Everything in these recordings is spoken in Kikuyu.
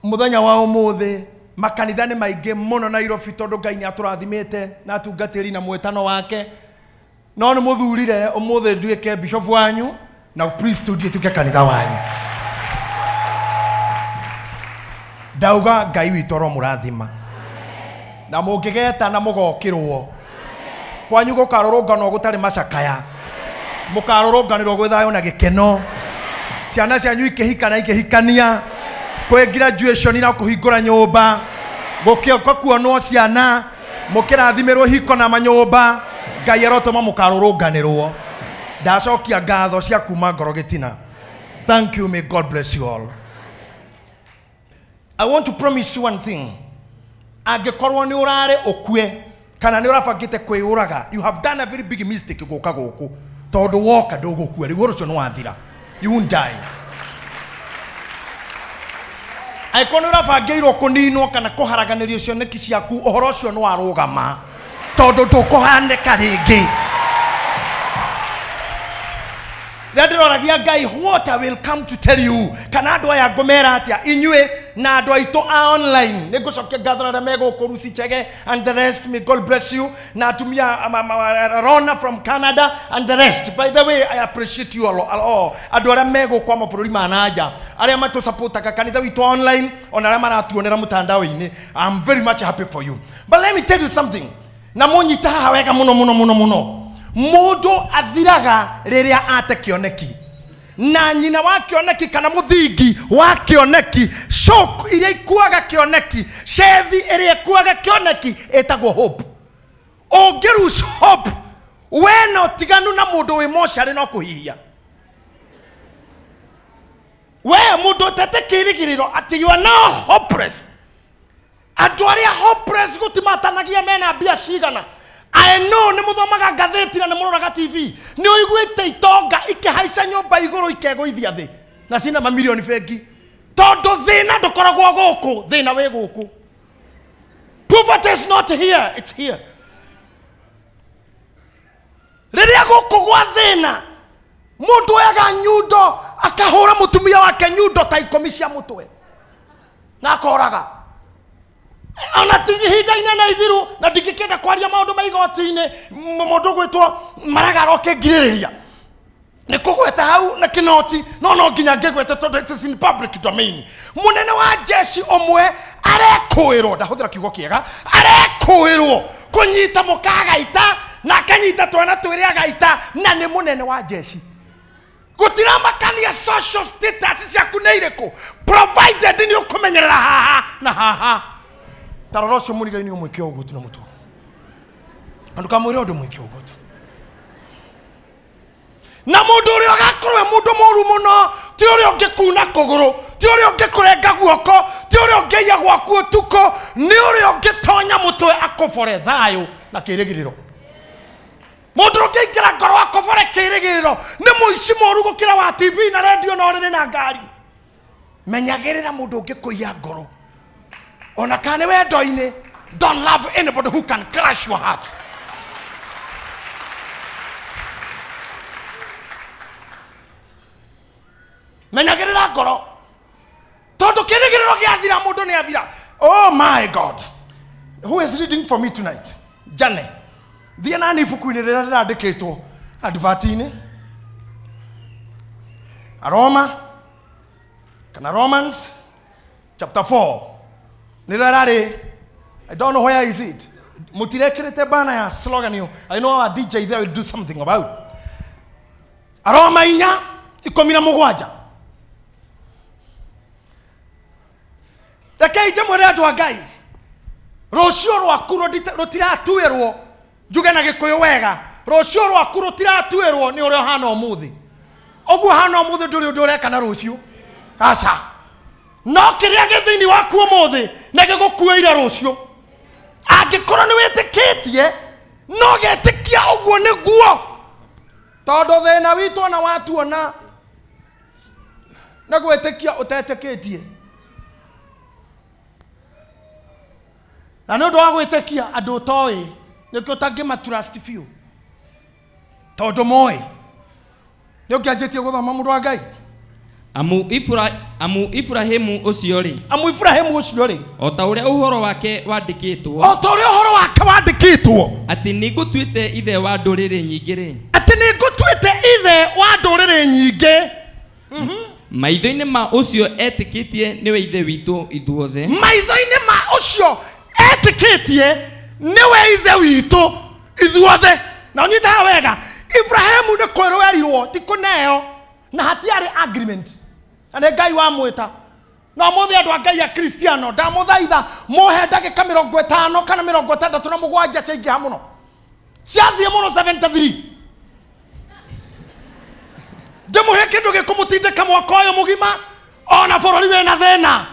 Muthenya wa umuthi makanitha nĩ maingĩ mũno Nairobi tondũ Ngai nĩ atũrathimĩte na atungatĩri na mwĩtano wake. No nĩ mũthurire ũmũthĩ nduĩke bishop wanyu na priest nduĩke kanitha wanyu. Ndauga Ngai witũ aromũrathima. Na mũngĩgeta na mũgokĩrwo. Kwanyu gũkarũrũnganwo gũtarĩ macakaya. Mũkarũrũnganĩrwo gwĩ thayũ na gĩkeno. Ciana cianyu ikĩhika na ikĩhikania. Kwĩ graduation na kũhingũra nyũmba. Gũkĩoka kuonwo ciana. Mũkĩrathimĩrwo hiko na manyũmba. Ngai arotũma mũkarũrũnganĩrwo. Ndacokia ngatho cia kuma ngoro gĩtina. Thank you, may God bless you all. I want to promise you one thing. Angĩkorwo nĩ ũrarĩ ũkue kana nĩ ũrabangĩte kwĩyũraga, you have done a very big mistake gũka gũkũ. Tondũ woka ndũgũkua, rĩu ũhoro ũcio nĩ wathira. You won't die. Angĩkorwo nĩ ũrabangĩirwo kũninwo kana kũharaganĩrio cioneki ciaku, ũhoro ũcio nĩ warũgama. Tondũ ndũkũhanĩka rĩngĩ. Rĩrĩa ndĩroragia Ngai, what I will come to tell you, kana andũ aya ngũmera atĩa, inyuĩ na andũ aitũ a online, nĩ ngũcokia ngatho arĩa me gũkũ Lucy Chege and the rest, may God bless you, na atumia Rona from Canada and the rest. By the way, I appreciate you all, all. Andũ arĩa me gũkũ a mabũrũri ma na nja, arĩa matũsupportaga kanitha witũ online, ona arĩa maratuonera mũtandao-inĩ, I'm very much happy for you. But let me tell you something, na mũnyite haha wega mũno mũno mũno mũno. Mũndũ athiraga rĩrĩa ate kĩoneki. Na nyina wa kĩoneki kana mũthingi wa kĩoneki, shock iria ikuaga kĩoneki, cethi ĩrĩa ikuaga kĩoneki ĩtagwo hope. Ũngĩ lose hope, we na ũtiganu na mũndũ wĩ mocarĩ no kũhihia. We mũndũ ũtete kĩĩrĩgĩrĩro atĩ you are now hopeless. Andũ arĩa hopeless gũtimatanagia mena mbia cigana. I know nĩ mũthomaga ngathĩti na nĩ mũroraga TV. Nĩ ũiguĩte itonga ikĩhaica nyũmba igũrũ ikegũithia thĩ na cina mamirioni bengi. Tondũ thĩna ndũkoragwo gũkũ, thĩna wĩ gũkũ. Poverty is not here, it's here. Rĩrĩa gũkũ gwa thĩna, mũndũ oyaga nyundo akahũra mũtumia wake nyundo ta 10 cia mũtwe na akoraga. Ona ti ihinda inene ithiru na ndingĩkĩenda kwaria maũndũ ma igoti-inĩ, mũndũ gwĩtwo Maraga aroke ngirĩrĩria. Nĩ kũgweta hau na kĩnoti, no no nginya ngĩgwete tondũ it is in public domain. Mũnene wa jeshi ũmwe arekũĩrwo, ndahũthĩra kiugo kĩega, arekũĩrwo kũnyita mũka agaita na akanyita twana twĩrĩ agaita, na nĩ mũnene wa jeshi. Gũtiramakania social status ciaku nĩ irĩkũ, provided nĩ ũkũmenyerera haha na haha. Tarora ũcio mũriga-inĩ ũmwĩke ũguo tu na mũtwe. Na ndũkamwĩre ũndũ mwĩke ũguo tu. Na mũndũ ũrĩa ũgakorwo e mũndũ mũru mũno, ti ũrĩa ũngĩkuna kũgũrũ, ti ũrĩa ũngĩkũrenga guoko, ti ũrĩa ũngĩiya gwaku ũtukũ, nĩ ũrĩa ũngĩtonya mũtwe akũbore thayũ na kĩĩrĩgĩrĩro. Mũndũ ũngĩingĩra ngoro akũbore kĩĩrĩgĩrĩro nĩ mũici mũru gũkĩra wa TV na redio na ũrĩrĩ na ngari. Menyagĩrĩra mũndũ ũngĩkũiya ngoro. Ona kana nĩ wendo-inĩ, don't love anybody who can crush your heart. Menyagĩrĩra ngoro. Tondũ kĩĩrĩgĩrĩro gĩathira, mũndũ nĩ athira. Oh my God. Who is reading for me tonight? Jane. Thiĩ nani ibuku-inĩ rĩrĩa rĩrandĩkĩtwo advert-inĩ. Aroma kana Romans chapter 4. Nĩrĩo rarĩ, I don't know where is it. Mũtirekĩrĩte bana ya slogan ĩyo. I know our DJ there will do something about. Aroma 4:17. Rekei ndĩmwĩre andũ a Ngai, rũciũ rwaku rũtiratuĩrwo, njuge na Gĩkũyũ wega, rũciũ rwaku rũtiratuĩrwo nĩ ũrĩa ũhana ũmũthĩ. Ũguo ũhana ũmũthĩ ndũrĩ ũndũ ũreka na rũciũ. Aca. No kĩrĩa gĩ thĩinĩ waku ũmũthĩ nĩ gĩgũkuĩire rũciũ. Angĩkorwo nĩ wĩtĩkĩtie, no getĩkia ũguo nĩguo. Tondũ thĩna witũ ona watuona na gwĩtĩkia ũtetĩkĩtie. Na nĩ ũndũ wa gwĩtĩkia andũ ũtoĩ, nĩkĩo ũtangĩmatrust biũ. Tondũ moĩ. Nĩ ũkĩanjĩtie gũthoma mũndũ wa Ngai? Amu Ibrahimu ũcio rĩ, amu Ibrahimu ũcio rĩ, o ta ũrĩa ũhoro wake wandĩkĩtwo, o ta ũrĩa ũhoro wake wandĩkĩtwo, atĩ nĩngũtuĩte ithe wa ndũrĩrĩ nyingĩ rĩ, atĩ nĩngũtuĩte ithe wa ndũrĩrĩ nyingĩ, maitho-inĩ ma ũcio etĩkĩtie nĩwe ithe witũ ithuothe, maitho-inĩ ma ũcio etĩkĩtie nĩwe ithe witũ ithuothe. Na ũnyite haha wega, Ibrahimu nĩ kwĩrwo erirwo, ti kũneo, na hatiarĩ agreement, na nĩ Ngai wamwĩta. Na ũmũthĩ andũ a Ngai a Kristiano ndamũthaitha mũhe ndagĩka 50 kana 67 ciaingĩha mũno, ciathiĩ mũno 73, ndĩmũhe kĩndũ gĩkũmũtindĩka mwaka ũyũ mũgima, ona bũrũri wĩna thĩna,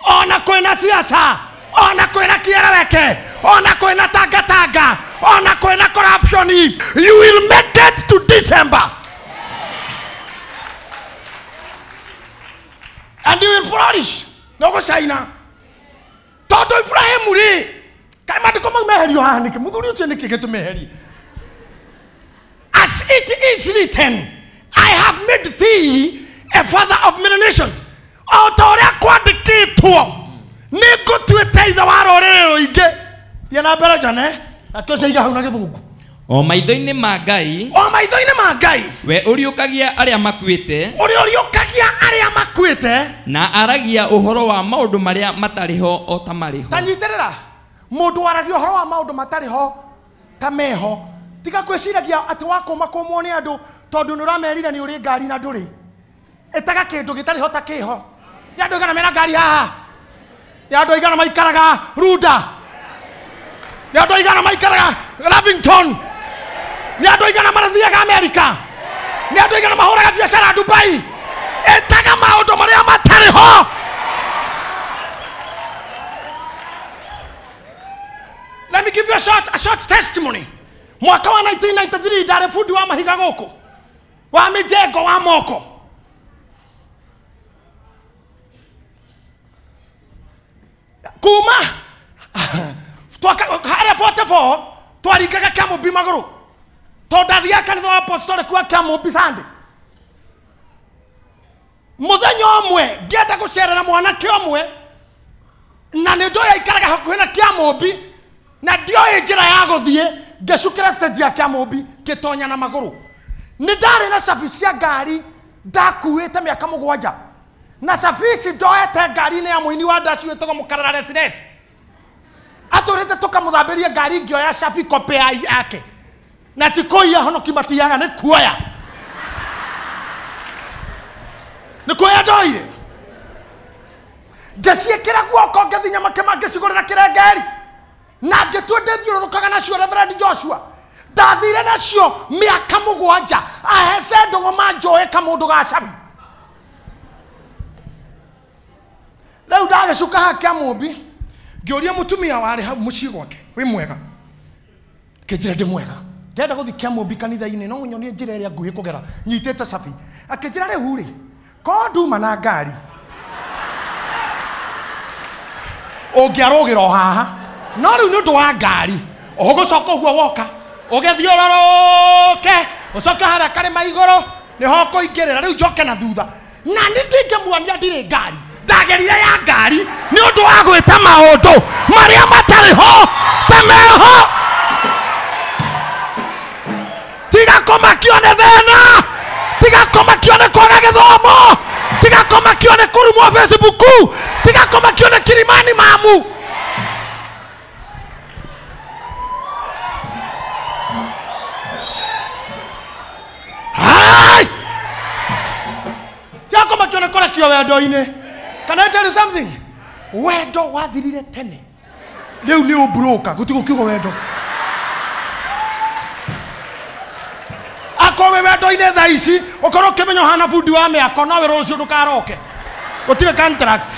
ona kwĩna siasa, ona kwĩna kĩereweke, ona kwĩna tangatanga, ona kwĩna corruption. You will make it to December and you will flourish. No gũcaina tondũ Ibrahimu rĩ, kaĩ maandĩko mau meherio haha nĩkĩ? Mũthuri ũcio nĩkĩ gĩtũmeherie? As it is written, I have made thee a father of many nations. O ta ũrĩa kwandĩkĩtwo, nĩngũtuĩte ithe wa rũrĩrĩ rũingĩ. Thiĩ na mbere Jane, nakĩo ciaiga hau na gĩthũngũ. O maitho-inĩ ma Ngai, o maitho-inĩ ma Ngai, we ũriũkagia arĩa makuĩte, ũrĩa ũriũkagia arĩa makuĩte, na aragia ũhoro wa maũndũ marĩa matarĩ ho o ta marĩ ho. Ta nyitĩrĩra, mũndũ waragia ũhoro wa maũndũ matarĩ ho ta meho. Tiga kwĩciragia atĩ wakũma kũmwo nĩ andũ tondũ nĩ ũramerire nĩ ũrĩ ngari na ndũrĩ. Ĩtaga kĩndũ gĩtarĩ ho ta kĩho. Nĩ andũ aigana mena ngari haha? Nĩ andũ aigana maikaraga Runda? Nĩ andũ aigana maikaraga Lavington? Nĩ andũ aigana marathiaga Amerika? Nĩ andũ aigana mahũraga biacara Dubai? Ĩtaga maũndũ marĩa matarĩ ho. Let me give you a short testimony. Mwaka wa 1993 ndarĩ bundi wa mahiga gũkũ, wa mĩjengo wa moko. Kuma harĩa 44 twaringaga Kĩamũmbi magũrũ, tondũ ndathiaga kanitha wa apostolic wa Kĩamũmbi Sunday. Mũthenya ũmwe ngĩenda gũcerera mwanake ũmwe, na nĩ ndoĩ aikaraga hakuhĩ na Kĩamũmbi, na ndioĩ njĩra ya gũthiĩ, ngĩcukĩra stage ya Kĩamũmbi ngĩtonya na magũrũ. Nĩ ndarĩ na cabi cia ngari ndakuĩte mĩaka 7, na cabi ici ndoete ngari-inĩ ya mũini wa ndaci wĩtagwo Mũkarara Residence. Atũrĩte tũkamũthambĩria ngari, ngĩoya cabi kope yake, na ti kũiya honoki matiaga, nĩ kuoya, nĩ kuoya ndoire. Ngĩciĩkĩra guoko, ngĩthiĩ Nyamakĩma ngĩcigũrĩra kĩrengeri, na ngĩtua ndĩthiũrũrũkaga nacio Reverend Joshua. Ndathire nacio mĩaka 7, ahece ndũng'ũ manjũĩ kamũndũ ga cabi. Rĩu ndagĩcuka haha Kĩamũmbi, ngĩũria mũtumia warĩ hau mũciĩ gwake, wĩ mwega? Akĩnjĩra ndĩ mwega. Ndĩrenda gũthiĩ Kĩamũmbi kanitha-inĩ, no ũnyonie njĩra ĩrĩa nguhĩ kũgera nyitĩte cabi. Akĩnjĩra rĩu rĩ, ko nduma na ngari ũngĩarũgĩra o haha, no rĩu nĩ ũndũ wa ngari ũgũcoka ũguo woka ũgĩthiũrũrũke ũcoke harĩa karĩma igũrũ nĩho ũkũingĩrĩra, rĩu njoke na thutha. Na nĩ ndingĩmuonia ndirĩ ngari, ndagerire ya ngari nĩ ũndũ wa gwĩta maũndũ marĩa matarĩ ho ta meho. Tiga kũmakio nĩ thĩna, tiga kũmakio nĩ kwaga gĩthomo, tiga kũmakio nĩ kũrumwo Facebook, tiga kũmakio nĩ Kilimani mamu. Hai! Tiga kũmakio nĩ kũrekio wendo-inĩ. Can I tell you something? Wendo wathirire tene, rĩu nĩ ũmburoka, gũtigũkiugo wendo. Akorwo wĩ wendo-inĩ thaa ici, ũkorwo ũkĩmenya ũhana bundi wa mĩako, no wĩrwo rũciũ ndũkaroke, gũtirĩ contract.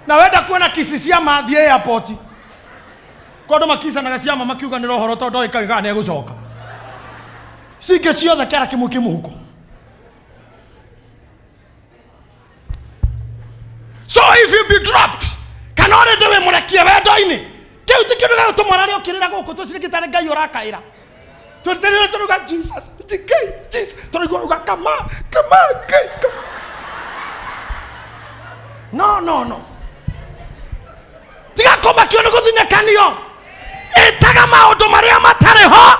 Na wenda kuona kisi cia ma, thiĩ airport. Kwa andũ makicanaga ciama makiuganĩra ũhoro tondũ ndoĩ kana nĩegũcoka. Cingĩ ciothe kĩara kĩmwe kĩ mũhuko. So if you be dropped, kana already wĩ mũrekie wendo-inĩ, kĩu ti kĩndũ gĩa gũtũma ũrare ũkĩrĩra gũkũ tũcirĩkĩte nĩ Ngai ũrakaĩra. Twetereire tũrauga Jesus, Ngai, Jesus, tũraigua rauga kama, kama, Ngai, kama. No, no, no. Tiga kũmakio nĩ gũthinĩkanio. Ĩtaga maũndũ marĩa matarĩ ho.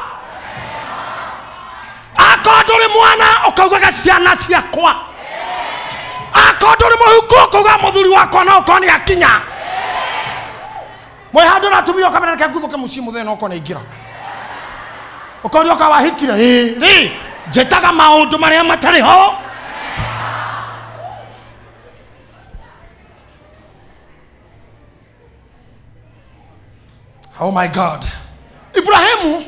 Akorwo ndũrĩ mwana ũkaugaga ciana ciakwa. Akorwo ndũrĩ mũhuku ũkauga mũthuri wakwa no ũkorwo nĩ akinya. Mwĩ handũ na atumia ũkamera reke nguthũke mũciĩ mũthenya no ũkorwo nĩ aingĩra. Ũkoria ũka wahikire ĩĩ rĩ njĩtaga maũndũ marĩa matarĩ ho. Oh my God. Ibrahimu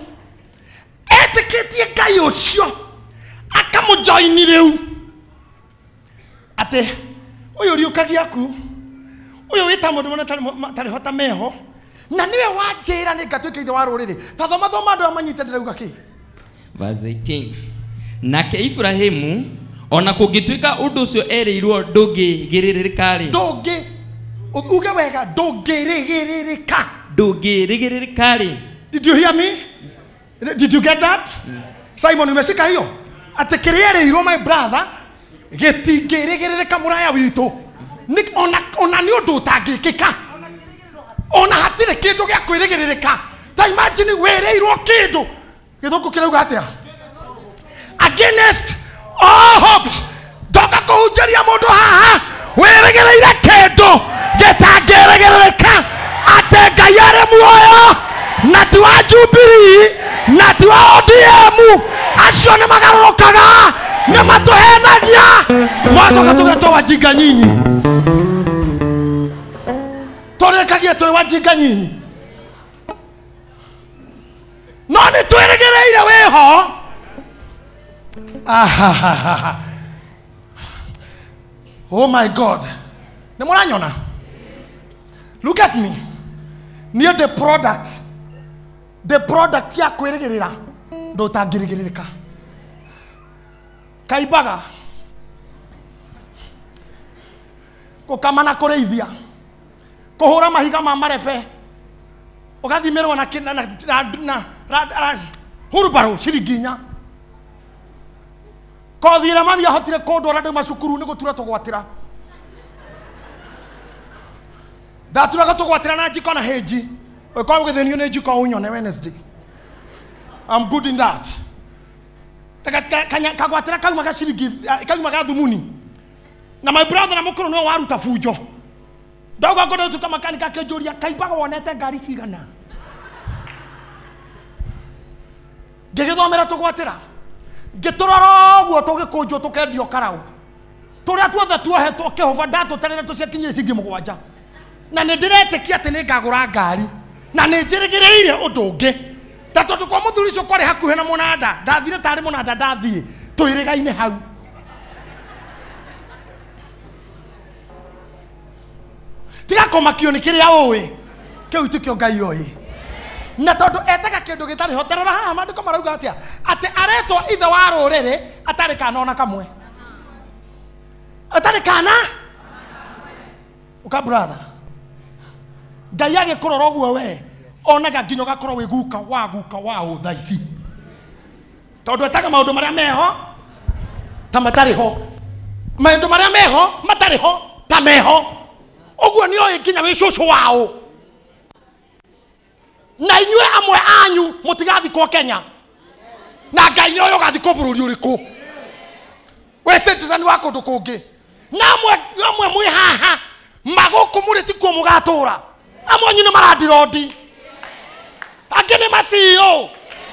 etĩkĩtie Ngai ũcio akamũjoini rĩu atĩ ũyũ ũriũkagia aku ũyũ wĩta mũndũ mũna tarĩ ho ta meho na nĩwe wanjĩra nĩ ngatuĩka ithe wa rũrĩrĩ. Ta thoma thoma andũ aya manyite ndĩrauga kĩ. Verse 18. Nake Ibrahimu ona kũngĩtuĩka ũndũ ũcio erĩirwo ndũngĩgĩrĩrĩka rĩ, ndũngĩ uge wega ndũngĩrĩgĩrĩrĩka. Ndũngĩrĩgĩrĩrĩka rĩ. Did you hear me? Did you get that? Simon umeshika hiyo? Atĩ kĩrĩa erĩirwo my brother gĩtingĩrĩgĩrĩrĩka mũraya witũ. Ona nĩ ũndũ ũtangĩkĩka. Ona hatirĩ kĩndũ gĩa kwĩrĩgĩrĩrĩka. Ta imagine wĩrĩirwo kĩndũ. Gĩthũngũ kĩrauga atĩa? Against all hopes. Ndoka kũhunjĩria mũndũ haha wĩrĩgĩrĩire kĩndũ gĩtangĩrĩgĩrĩrĩka. Atĩ Ngai arĩ muoyo na ti wa Jubilee na ti wa ODM. Acio nĩ magarũrũkaga, nĩ matũhenagia. Mwacoka tũgetwo wajinga nyinyi. Tũrĩkagie twĩ wajinga nyinyi. No nĩ twĩrĩgĩrĩire wĩho. Ahahaha. Oh my God. Nĩ mũranyona? Look at me. Near the product. The product ya kwĩrĩgĩrĩra ndũtangĩrĩgĩrĩrĩka. Kaimbaga gũkama na kũrĩithia, kũhũra mahiga ma marebe, ũgathimĩrwo na na hurubaro ciringi inya. Kothi ĩrĩa mami ahotire kũndwara ndauma cukuru nĩ gũtura tũgwatĩra. Ndaturaga tũgwatĩra na njiko na hĩnji. Ũkorwo ũgĩthĩnio nĩ njiko ũnyone Wednesday. I'm good in that. Kagwatĩra kauma ga ciringi kauma ga thumuni. Na my brother na mũkũrũ nĩwe waruta bunjo. Ndauga ngũndũ tuka makanika akĩnjũria kaimbaga wonete ngari cigana. Ngĩgĩthomera tũgwatĩra. Ngĩtũrora ũguo tũgĩkũnjwo tũkendio karaũ. Tũrĩa tuothe tuohetwo kĩhũba ndatũtarĩre tũciakinyire ciringi mũgwanja. Na nĩ ndĩretĩkia atĩ nĩ ngagũra ngari. Na nĩ njĩrĩgĩrĩire ũndũ ũngĩ. Ta tondũ kwa mũthuri ũcio kwarĩ hakuhĩ na mũnanda, ndathire tarĩ mũnanda ndathiĩ twĩrĩgaine hau. Tiga kũmakio nĩ kĩrĩa ũĩ, kĩu tikĩo Ngai oĩ. Na tondũ etaga kĩndũ gĩtarĩ ho, tarora haha maandĩko marauga atĩa? Atĩ aretwo ithe wa rũrĩrĩ atarĩ kana ona kamwe. Atarĩ kana? Ũka brother. Ngai agĩkũrora ũguo we onaga nginya ũgakorwo wĩ guka wa guka wa ũ thaa ici. Tondũ etaga maũndũ marĩa meho ta matarĩ ho. Maũndũ marĩa meho matarĩ ho ta meho. Ũguo nĩ oĩ nginya wĩ cũcũ wao. Na inyuĩ amwe anyu mũtigathikwo Kenya. Na Ngai nĩ oĩ ũgathikwo bũrũri ũrĩkũ. We citizen wa kũndũ kũngĩ. Na amwe mwĩ haha magũkũ mũrĩ tikuo mũgatũra. Amwe anyu nĩ marandirondi. Angĩ nĩ ma CEO.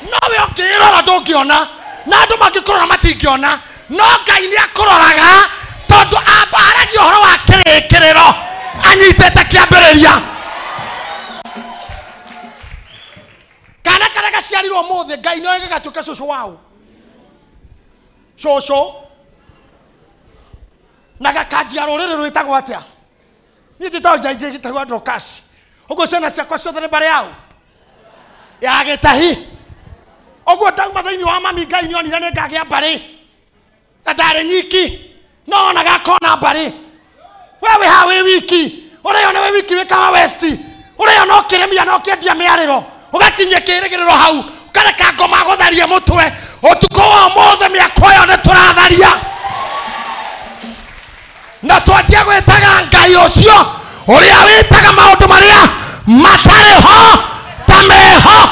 No we ũngĩrora ndũngĩona. Na andũ mangĩkũrora matingĩona. No Ngai nĩ akũroraga tondũ ambaragia ũhoro wa kĩrĩkĩrĩro anyitĩte kĩambĩrĩria. Kana karĩa gaciarirwo ũmũthĩ Ngai nĩoĩ gagatuĩka cũcũ wao. Cũcũ na gakanjia rũrĩrĩ rwĩtagwo atĩa? Niĩ njĩtagwo njanjia gĩtagwo Dorcas. Ũguo ciana ciakwa ciothe nĩ mbarĩ yao ya gĩtahi. Ũguo ndauma thĩinĩ wa mami Ngai nĩonire nĩ ngagĩa mbarĩ. Na ndarĩ nyiki no onaga akona mbarĩ. We wĩ haha wĩ wiki, ũreyona wĩ wiki wĩ Kahawa West, ũreyona ũkĩrĩmia na ũkĩendia mĩarĩro, ũgakinyia kĩrĩgĩrĩro hau, Ũkareka ngoma gũtharia mũtwe. Ũtukũ wa ũmũthĩ mĩako ĩyo nĩ tũratharia. Na twanjie gwĩtaga Ngai ũcio ũrĩa wĩtaga maũndũ marĩa matarĩ ho ta meho.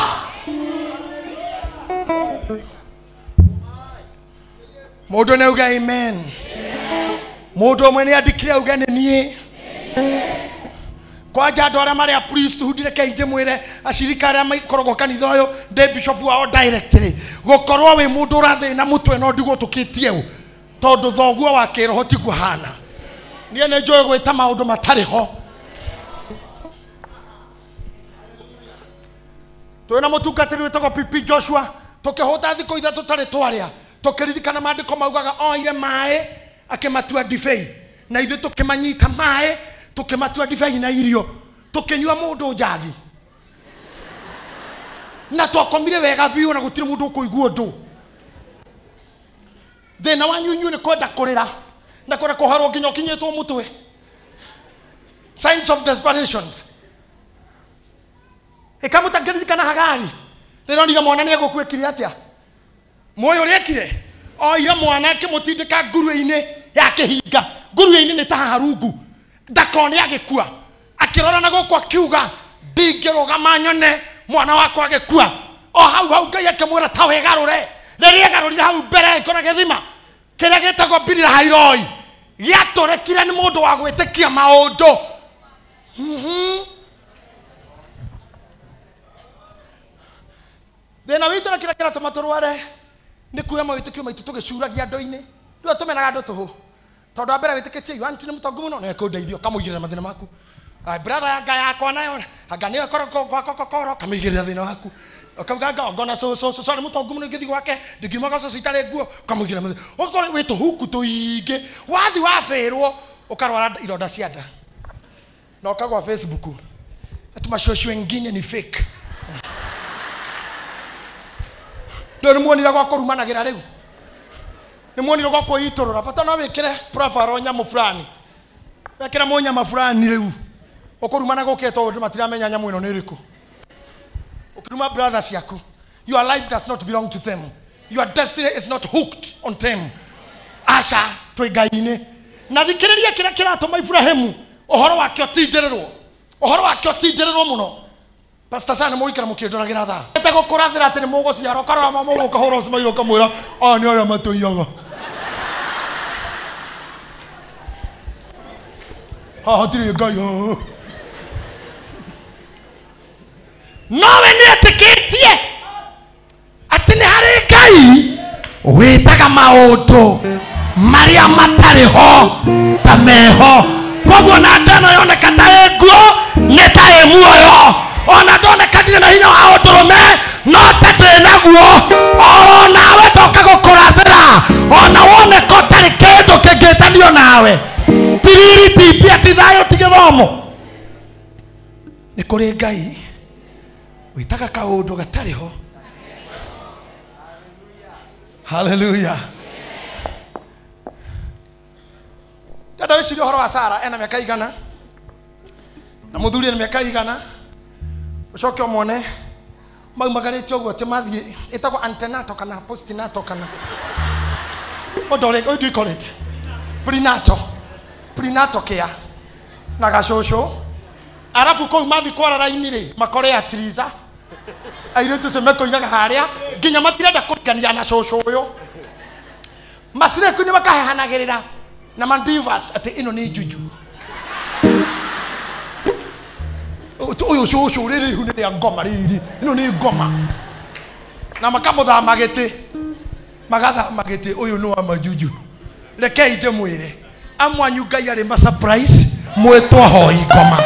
Mũndũ nĩ auge amen. Mũndũ ũmwe nĩ andĩkire auge nĩ niĩ. Kwanja andũ arĩa marĩ a priesthood reke ndĩmwĩre acirika arĩa makoragwo kanitha ũyũ ndĩ bishop wao directly. Gũkorwo wĩ mũndũ ũrathĩna mũtwe no ndigwo tũkĩtie ũ tondũ thoguo wa kĩroho tiguo hana. Niĩ nĩ njũĩ gwĩta maũndũ matarĩ ho. Twĩna mũtungatĩri wĩtagwo PP Joshua tũkĩhũta thikũ ithatũ tarĩ twarĩa tũkĩririkana maandĩko maugaga oire maĩ akĩmatua ndibei na ithuĩ tũkĩmanyita maĩ tũkĩmatua ndibei na irio tũkĩnyua mũndũ njagi na twakomire wega biũ na gũtirĩ mũndũ ũkũigua ũndũ. Thĩna wanyu inyuĩ nĩ kwenda kũrĩra na kwenda kũharwo nginya ũkinyĩtwo mũtwe. Signs of desperations. Ĩkamũtangĩririkana Hagari rĩronire mwana nĩ egũkuĩkire atĩa mũĩ ũrĩa ekire oire mwana akĩmũtindĩka nguruĩ-inĩ ya kĩhinga. Nguruĩ-inĩ nĩ ta haha rungu ndakone agĩkua. Akĩrora na gũkũ akiuga ndingĩrũgama nyone mwana wakwa agĩkua. O hau hau Ngai akĩmwĩra ta wĩgarũre. Rĩrĩa egarũrire hau mbere agĩkora gĩthima kĩrĩa gĩtagwo Biri-Lahai-Roi gĩatũrĩkire nĩ mũndũ wa gwĩtĩkia maũndũ. Thĩna witũ na kĩrĩa kĩratũma tũrware nĩ kuoya mawĩtĩkio maitũ tũgĩcuragia andũ-inĩ. Rĩu tũmenaga andũ tũhũ tondũ wa mbere wĩtĩkĩtie you auntie nĩ mũtongu mũno na ekũndeithia ũkamũigĩrĩra mathĩna maku. Brother anga yakwa nayo anga nĩyo ĩkoragwo gwakwa kokoro ũkamũigĩrĩra thĩna waku. Ũkauga anga ngona cũcũ nĩ mũtongu mũno ingĩthiĩ gwake ndingiumaga cũcũ itarĩ nguo ũkamũigĩrĩra mathĩna. Ũgakorwo wĩ tũhuku tũingĩ wathi wabĩrwo ũkarwara ironda cia nda na ũkagwa Facebook ati macũcũ wengine ni fake. Ndũ nĩ muonire gwa kũrumanagĩra rĩu nĩ muonire gwa kwĩitũrũra bata no wĩkĩre profile nyamũ fulani wekĩra mũnyama fulani rĩu ũkũrumana gũkĩte ũndũ matiramenya nyamũ ĩno nĩ ĩrĩkũ. Ũkĩruma brother ciaku. Your life does not belong to them. Your destiny is not hooked on them. Aca twĩ Ngai-inĩ. Na thikĩrĩria kĩrĩa kĩratũma Ibrahimu ũhoro wake ũtindĩrĩrwo. Ũhoro wake ũtindĩrĩrwo mũno. Pastor sana mũgũikara mũkĩndoragira thaa. Etagwo kũrathĩra atĩ nĩ mũgũciara ũkarora mama ũgũkahũra ũcimaire ũkamwĩra aya nĩ arĩa matũiyaga. Haha hatirĩ Ngai. Nowe nĩ etĩkĩtie atĩ nĩ harĩ Ngai wĩtaga maũndũ marĩa matarĩ ho ta meho. Koguo na ndano yoneka ta ĩ nguo nĩ ta ĩ muoyo. Ona ndoneka ndirĩ na hinya wa ũndũrũme no ta ndĩ naguo. Oro nawe ndoka gũkũrathĩra ona woneka ũtarĩ kĩndũ kĩngĩtanio nawe. Ti riri ti mbia ti thayũ ti gĩthomo. Nĩ kũrĩ Ngai wĩtaga kaũndũ gatarĩ ho. Hallelujah. Dada wĩcirie ũhoro wa Sara ena mĩaka igana na mũthuri ena mĩaka igana ũcoke ũmone maumagarĩte ũguo atĩ mathiĩ ĩtagwo antenatal kana postnatal kana what do you call it? Prenatal. Prenatal care na gacũcũ arabu kũu mathiĩ kwara raini rĩ makore atiriza airĩtu acio mekũinaga harĩa nginya matirenda kũrigania na cũcũ ũyũ macireku nĩ makahehanagĩrĩra na mandivas atĩ ĩno nĩ juju ũyũ cũcũ rĩrĩ ihu nĩ rĩa ngoma rĩrĩ ĩno nĩ ngoma na makamũthama gĩtĩ magathama gĩtĩ ũyũ nĩ wa majuju. Rekei ndĩmwĩre amwanyu Ngai arĩ ma surprise mwĩtwo hoi ngoma.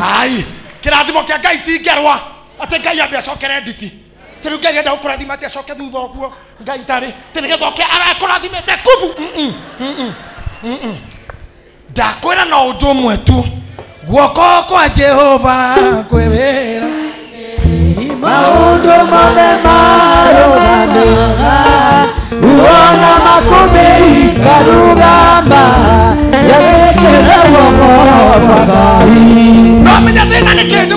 Ai kĩrathimo kĩa Ngai ti ngerwa atĩ Ngai ambe acokere nditi Tĩ rĩu Ngai enda gũkũrathima atĩ acoke thutha ũguo Ngai tarĩ tĩ nĩgetha oke arakũrathimĩte kubu. Ndakwĩra no ũndũ ũmwe tu guoko kwa Jehova kwĩ wĩra maũndũ mothe marũgamaga uona makũmbĩ ikarũgama yathĩkĩre guoko kwa Ngai. No menya thĩna nĩ kĩndũ